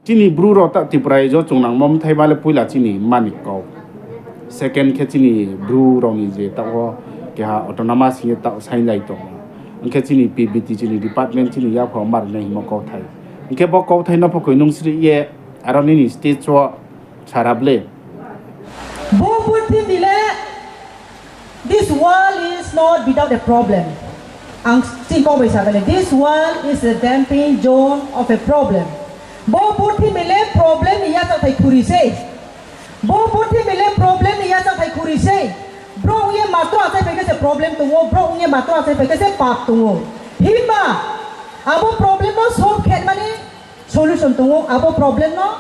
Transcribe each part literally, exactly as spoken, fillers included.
Chini Bru rao ta Tripura raijo chungnangmo mthai ba le poila chini mani kau. Second khe chini Bru rao ni je taoh wo keha autonomous hing ye taoh sainglai tong. Hing khe chini P B T chini department chini yapha ma rinai hingmo kauthai. Hing khe bo kauthai no pho koi nung sri ye aro nini stage wo sarable. Bo purthimbi le, this world is not without a problem. Ang chini kau bai sa khe le, this world is a damping zone of a problem. Bo purthimbi le problem ni yachakthai khuri sei. Bo purthimbi le problem ni yachakthai khuri sei. Brouh ong ye matro achaiphai khe se problem tong ou, brouh ong ye matro achaiphai khe se pap tong ou. Himba abo problem no solve khe mani solution tong ou, abo problem no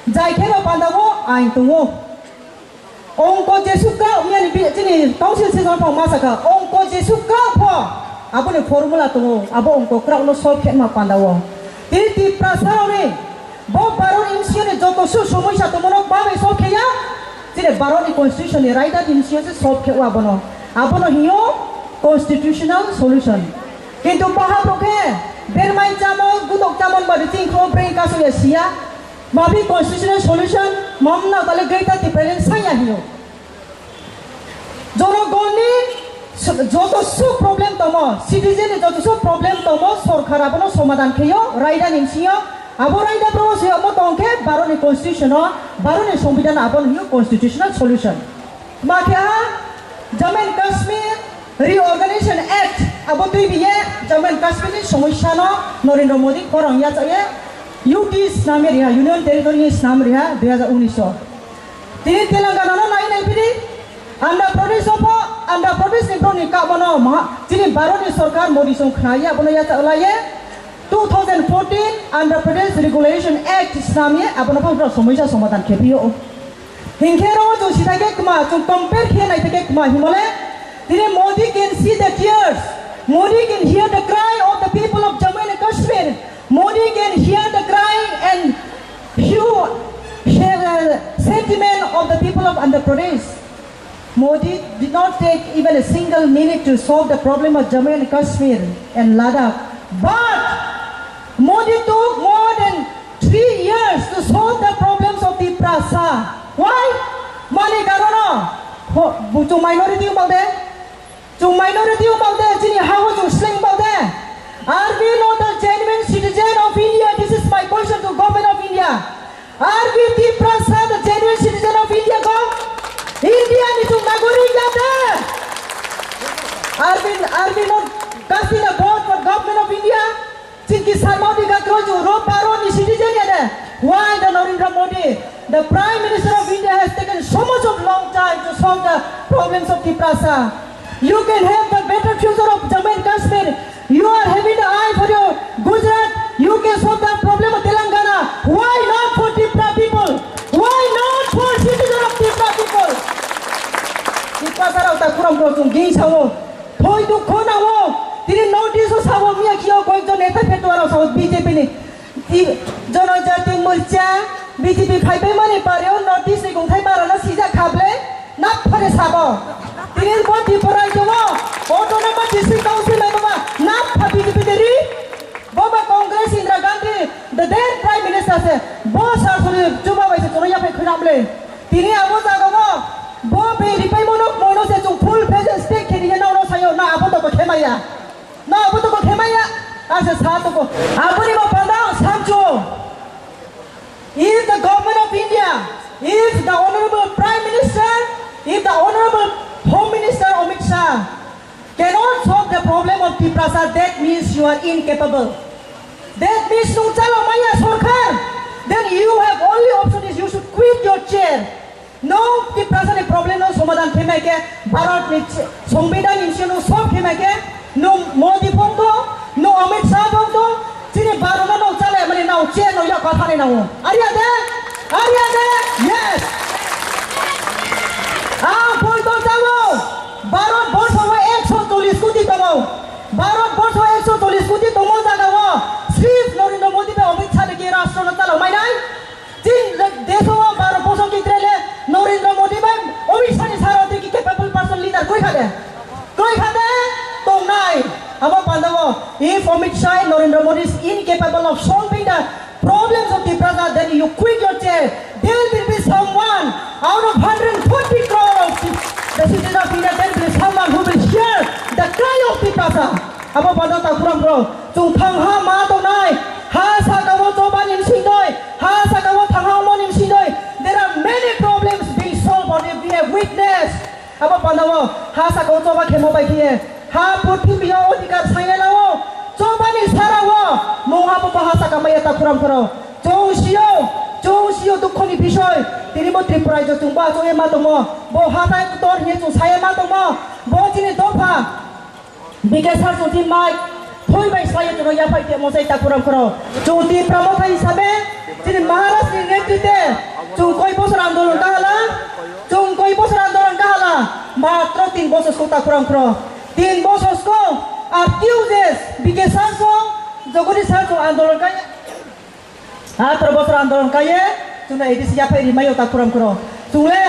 zai khe no panda wo ain tong ou. Ongko jesuh kraoh miya ni bi-, chini council session pho ma sa kha, ongko jesuh kraoh pho abo ni formula tong ou, abo ongko kraoh no solve khe ma panda wo. Tini Tiprasa rao ni bo Bharat ni bsing yo ni joto suh somosa tongmo no kma bai solve khe ya? Chini Bharat ni constitution ni raida ni bsing yo se solve khe ou abo no. Abo no hing yo constitutional solution. Kintu baha brouh khe bermai chámo, gutok chámo ba de chini kho brain kasu ya si ya. Mabi constitutional solution, mamna tale Greater Tipraland sai ya hing ou. Jonogon ni s-, joto suh problem tongmo, citizen ni joto suh problem tongmo, sorkar abo no somadan khe ou, raida ni bsing yo, abo raida brouh wo se yagmo tong khe, Bharat ni constitution no, Bharat ni songbidhan abo no hing ou constitutional solution. Tma khe ha, Jammu and Kashmir Reorganization Act, abo tuibi ye Jammu and Kashmir ni somosa no Narendra Modi khorang yachak ye U T snam ye ri ha, Union Territory ni snam ri ha, dui hazar unis o. Tini Telangana no nai nai phi di, Andhra Pradesh o pho, Andhra Pradesh ni brouh ni kamo no ma, chini Bharat ni sorkar Modi song khna ye abo no yachak la ye, two thousand fourteen Andhra Pradesh Regulation Act snam ye abo no pho brouh somosa somadan khe phi ou. Hing khe ro chung sithai khe kma, chung compare khe nai thai khe kma hingmo le, tini Modi can see the tears, Modi can hear the cry of the people of Jammu and Kashmir, Modi can hear the cry and hear, hear the sentiment of the people of Andhra Pradesh. Modi did not take even a single minute to solve the problem of Jammu and Kashmir and Ladakh. But Modi took more than three years to solve the problems of Tiprasa. Why? Mani karon no, ho, bu-, chung minority ong bang de, chung minority ong bang de, chini ha wo chung sleing bang de. Are we not the genuine citizen of India? This is my question to Government of India. Are we Tiprasa the genuine citizen of India, gov? India ni chung nagorik ya de? Are we, are we not casting a vote for Government of India? Chini ki salma di gakroi chung ro Bharat ni citizen ya de? Why the Narendra Modi, the Prime Minister of India, has taken so much of long time to solve the problems of Tiprasa? You can have the better future of Jammu and Kashmir. You are having the eye for your Gujarat. You can solve the problem of Telangana. Why not for Tipra people? Why not for citizen of Tipra people? Tiprasa rao ta kuram kuram chung ging sa ou. Thoi dukho nang ou. Tini North East o sa ou, miya khe yo koyekjon neta pheto rao sa ou B J P ni. Ti-, Jonojati Morcha, B J P phaipai mani pare o North East ni kongthai bara no sijak kha ble, na phare sabo. Tini bo Tripura raijo wo, autonomous district council mai baba, na pha B J P de ri, bo ba Congress Indira Gandhi, the then Prime Minister se, bo sasoni chuba bai se chono yaphai khuinang ble. Tini abo zaga wo, bo be ripaimo no kmoi no se chung full fledged state khe ni ye nao no sayo, na abo to bo khemai ya. No, abo to bo khemai ya. Ase sa to bo. Abo ni bo panda ang samchu. If the government of India, if the honorable Prime Minister, if the honorable Home Minister Amit Shah cannot solve the problem of Tiprasa, that means you are incapable. That means nung chalo maya sorkar. Then you have only option is you should quit your chair. Nung Tiprasa ni problem no somadan khe mai khe, Bharat ni ch-, Songbidhan ni bsing no solve khe mai khe, nung Modi phone to, nung Amit Shah phone to, chini Bharat no nung chale mani nung chair no yak kha thani nang ou. Are ya de? Are ya de? Yes. Ang phone to chalo. Bharat borso wo ekso chollis koti tong ou. Bharat borso ekso chollis koti tongmo zaga wo, srif Narendra Modi bai Amit Shah ni ki rastro no chalo mai nai? Chini deso wo Bharat borso ki tre le Narendra Modi bai Amit Shah ni sara tre ki capable person leader kroi kha de? Kroi kha de? Tongnai. Abo panda wo, if Amit Shah and Narendra Modi is incapable of solving the problems of Tipra You quit your chair, there will be someone out of hundred forty crore of the citizens of India, there will be someone who will hear the cry of Tiprasa. Abo panda takhu rao, chung thangha ma tongnai, ha saka wo choba ni bsing dei, ha saka wo thangha mo ni bsing dei, there are many problems being solved on every witness. Abo panda wo, ha saka wo choba khemo bai khe ye, ha purthimbi yo odhikar sainai la wo, choba ni sara wo, mungha bo ha saka mai ya takhu rao. Chung si ou, chung si ou dukho ni bisoi, tini bo Tripura raijo chung bo achouh ye ma tongmo, bo hathái ktor hing ye chung sa ye ma tongmo, bo chini dopha, B K sir chung thi mai, thoi bai slái ye chung no yaphaih tongmo sei takhu rao. Chung Tipra Motha hisabe, chini Maharaj ni netrite, chung koi bosor andolon kaha la, chung koi bosor andolon kaha la, matro tin bosor sko takhu rao. Tin bosor sko, artiujes, B K sir song, Jagodish sir chung andolon kai ye, atharoh bosor andolon kai ye, chung no A D C yaphaih ri mai ou takhu rao. Chung le,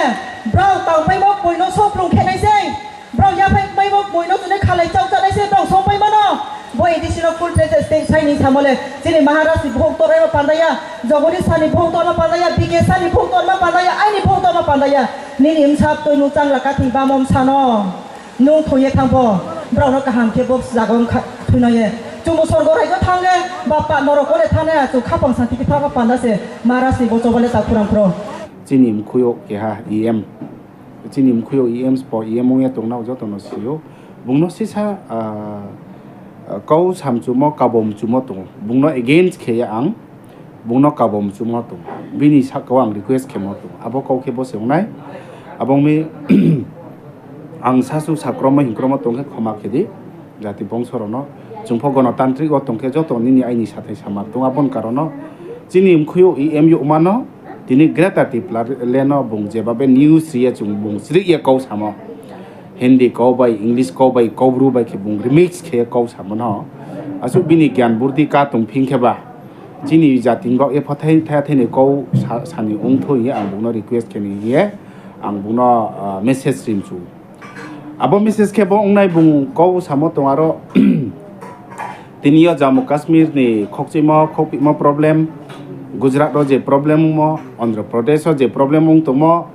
brao tangpaimo kmoi no soplung khe nai sei, brao yaphaih maimo kmoi no chung le khalai chau chá nai sei, brao songpaimo no. Bo A D C no full fledged state sai ni samo le, chini Maharaj ni bhouh torma panda ya, Jagodish sir ni bhouh torma panda ya, B K sir ni bhouh torma panda ya, aini bhouh torma panda ya. Nini bsa toi nung changla kathi bamo bsa no. Nung thoi ye thanng pho, brao no kaham khe bo zaga wo kha-, thoi nai ye. Chungbu sorgo raijo thanng le, ba pa norok wo le thanng nai ya, chung khaphang santi khe thanng pho panda se, Maharaj ni bo choba le takhu rao. Chini mkhui yo keha E M, chini mkhui yo E M spo, E M ong ye tongnai joto no si ou. Bung no sisa, ah, ah, kau samchumo, kabo mchumo tong ou. Bung no against khe ye ang, bung no kabo mchumo tong ou. Bini sahka wo ang request khemo tong ou. Abo kau khe bo se ong nai. Abo ong mi, ang sasu sakromo hingkromo tong khe khoma khe di, jati bongso rao no. Chung pho gonotantrik wo tong khe joto nini aini sathai samar tong, abo ni karon no chini mkhui yo E M youhma no, tini Greater Tipraland no bung jeba be news ri ye chung bung srih ye kau samo. Hindi kau bai, English kau bai, Kaubru bai khe bung remix khe ye kau samo no. Asuh bini gyan burdi ka tong phing khe ba, chini jati ni baoh ye pho thai, thai, thai ni kau sa, sa ni ongthou hing ye ang bung no request khe ni hing ye ang bung no, ah, message ri mchu. Abo message khe bo ong nai bung kau samo tong aro, tini yo Jammu Kashmir ni khokchimo, khokpimo problem, Gujarat wo je problem ongmo, Andhra Pradesh wo je problem ong tongmo,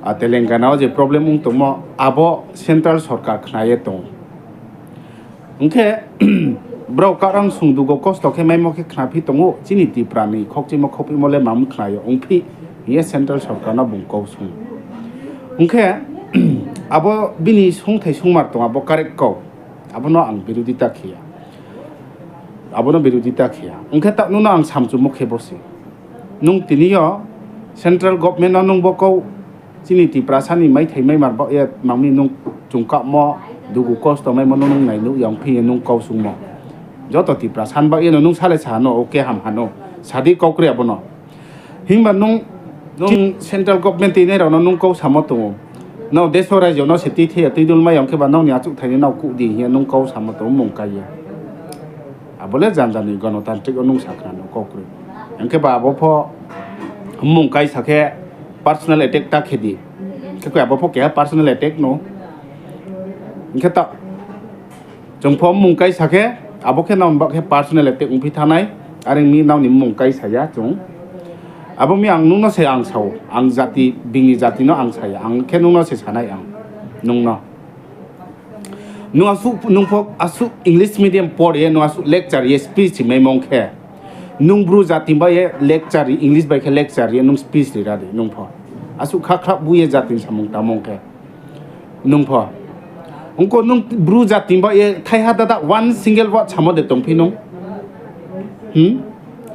ah, Telangana wo je problem ong tongmo, abo central sorkar khna ye tong ou. Ong khe, brao karang sung dugo kosto khe maimo khe khnaphi tong ou, chini Tipra ni khokchimo, khokpimo le mam khna yo ongphi, hing ye central sorkar no bung kau sung ou. Ong khe, abo bini sungthai sungmar tong, abo correct kau. Abo no ang birodita khe ya. Abo no birodita khe ya. Ong khe taoh nung no ang samchumo khe bo se. Nung tini yo central government no nung bo kau chini Tiprasa ni maithai maimar baoh ye mangmi nung chung kahmo, dugu kosto maimo no nung nai nuh ya ongphi ye nung kau sungmo. Joto Tiprasa ni baoh ye no nung sa le sa ha no, o khe ham ha no. Sa di kau kroi abo no. Himba nung, nung central government tuinai rao no nung kau samo tong ou. Nrao deso raijo no se tuithai ya, tuidulmai ya ong khe ba nrao ni achouhthai ni nrao kuh di hing ye nung kau samo tong ou, mmung kai ye. Abo le janja ni gonotantrik wo nung sa khna no kau kroi. Ong khe ba abo pho mmung kai sa khe personal attack ta khe di. Khe koi abo pho keha personal attack no. Ong khe ta chung pho mmung kai sa khe, abo khe nrao ni baoh khe personal attack ongphi thanng nai, are ong mi nrao ni mmung kai sa ya chung. Abo mi ang nung no se ang sa ou, ang jati, bini jati no ang sa ya, ang khe nung no se sa nai ang, nung no. Nung asuh, nung pho asuh English medium por ye, nung asuh lecture ye speech ri maimo ong khe. Nung Bru jati bai ye lecture ri, English bai khe lecture ri ye nung speech ri ra di, nung pho. Asuh kha khrap bu ye jati ni samung tangmo ong khe. Nung pho. Ongko nung Bru jati bai ye thaiha dada one single word samo de tongphi nung?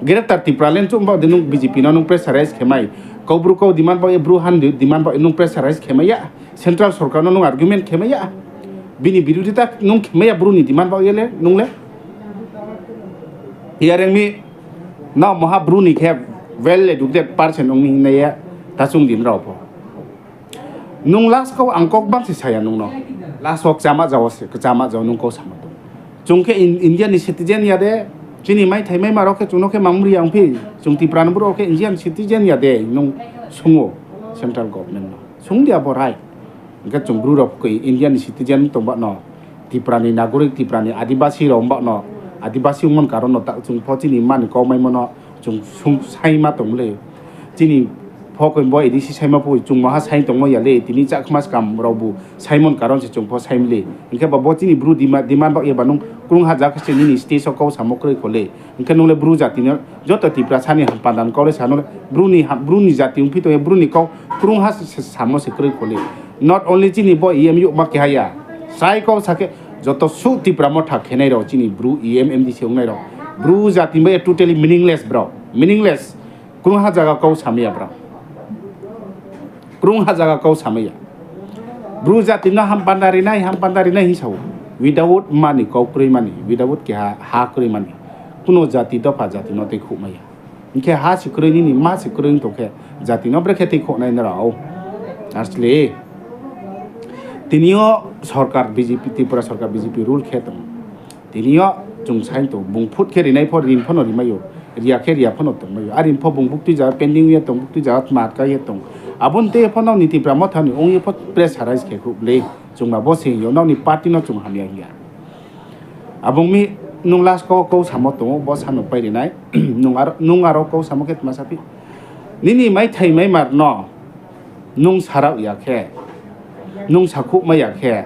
Greater Tipraland chouh bao de nung B J P no nung pressurize khe mai. Kau Bru kau demand bao ye, Bru han de-, demand bao ye nung pressurize khe mai ya. Central sorkar no nung argument khe mai ya. Bini birodita nung khe mai ya Bru ni demand bao ye le, nung le. Yareng mi, nrao moha Bru ni khe well educated person ong mi hingnai ye, ta chung di nrao pho. Nung last kau ang kau bang se sa ya nung no. Last wo kchama jao se, kchama jao nung kau samo tong. Chung khe In-, India ni citizen ya de, chini maithai maima rao khe chung no khe mangmri ya ongphi, chung Tipra ni brouh khe Indian citizen ya de, nung sung ou central government no. Sung di abo right. Hing khe chung Bru rao khe India ni citizen tong ba no, Tipra ni nagorik, Tipra ni adibasi rao ba no, adibasi ongmo ni karon no ta chung pho chini mani kau maimo no chung sung saima tong le. Chini pho koi bo A D C saima pho chung maha sai tongmo ya le, tini Chakma skam raobu saimon karon se chung pho saim le. Hing khe ba bo chini Bru demand, demand baoh ye ba nung krungha ja khe se nini stage wo kau samo kroi kho le. Hing khe nung le Bru jati no joto Tiprasa ni hampanda ni kau le sa nung le Bru ni ha-, Bru ni jati ongphi tong ye Bru ni kau krungha se, se samo se kroi kho le. Not only chini bo E M youhma keha ya. Sai kau sa khe joto suh Tipra Motha khenai rao chini Bru E M M D C ongnai rao. Bru jati bai ye totally meaningless brao. Meaningless. Krungha jaga kau samai ya brao. Krungha jaga kau samai ya. Bru jati no hampanda rinai, hampanda rinai hing sa ou. Without mani kau kroi mani, without keha ha kroi mani. Kuno jati dopha jati no tei khouhmai ya. Hing khe ha se kroi nini ma se kroi ong tong khe jati no brekhe tei khouhnai nrao. Asle. Tini yo sorkar B J P, Tripura sorkar B J P rule khe tong. Tini yo chung sai tong, bung phut khe rinai pho rin pho no rimai ou, ri ya khe ri ya pho no tongmai ou. Are pho bung buktui ja pending ye tong, buktui ja tma ka ye tong. Abo ni tei pho nrao ni Tipra Motha ni ong ye pho pressurize khe khouh le. Chung ba bo se hing yo, nrao ni party no chung hamya hing ya. Abo ong mi nung last kau, kau samo tong ou, bo sa no pai ri nai. Nung aro, nung aro kau samo khe tma saphi. Nini maithai maimar no nung sarao ya khe, nung sakhouhmai ya khe,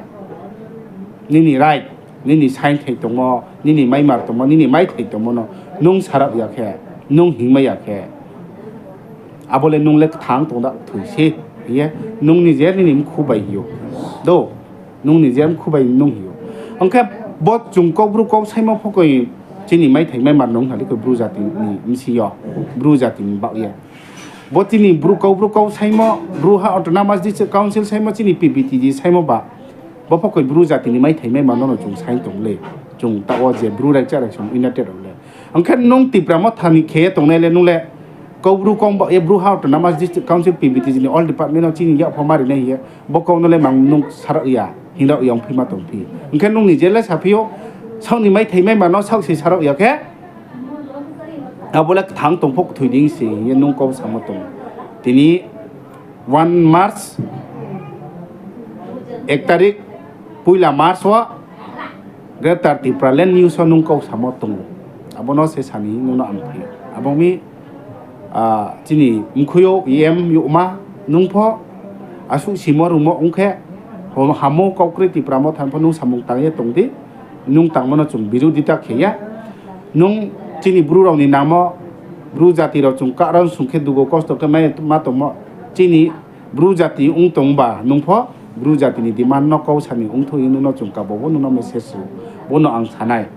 nini right, nini saingthai tongmo, nini maimar tongmo, nini maithai tongmo no nung sarao ya khe, nung hingmai ya khe, abo le nung le kthang tong da thoi se, hing ye nung ni je nini mkhu bai hing ou. Do, nung ni je mkhu bai nung hing ou. Ong khe bo chung Kaubru kau saimo pho koi chini maithai maimar nung hna le koi Bru jati ni bsing yo, Bru jati ni baoh ye. Bo chini Bru Kaubru kau saimo, Bru ha Autonomous District Council saimo, chini P B T G saimo ba. Bo pho koi Bru jati ni maithai maimar no no chung sai tong le. Chung taoh wo je Bru raikcha raisong United rao le. Ong khe nung Tipra Motha ni khe ye tongnai le nung le Kaubru kau baoh ye Bru ha Autonomous District Council P B T G ni all department no chini yak pho ma ri nai hing ye. Bo kau no le mang nung sarao ya, hingrao ya ongphi ma tongphi. Ong khe nung ni je le saphi ou, saoh ni maithai maimar no saoh se sarao ya khe, abo le kthang tong pho kthoi dei se hing ye nung kau samo tong. Tini one March, ek tarik, poila March wo Greater Tipraland News wo nung kau samo tong ou. Abo no se sani nung no ang phai ou. Abo ong mi, chini mkhui yo E M youhma nung pho asuh simo rungmo ong khe, hamo kau kroi Tipra Motha ni pho nung samung tang ye tong di, nung tangmo no chung birodita khe ya. Nung chini Bru rao ni nangmo, Bru jati rao chung karon sung khe dugo kosto khe mai ma tongmo, chini Bru jati ong tong ba nung pho Bru jati ni demand no kau sani ongthou ye nung no chung kabo bo nung no message ri ou, bo no ang sa nai.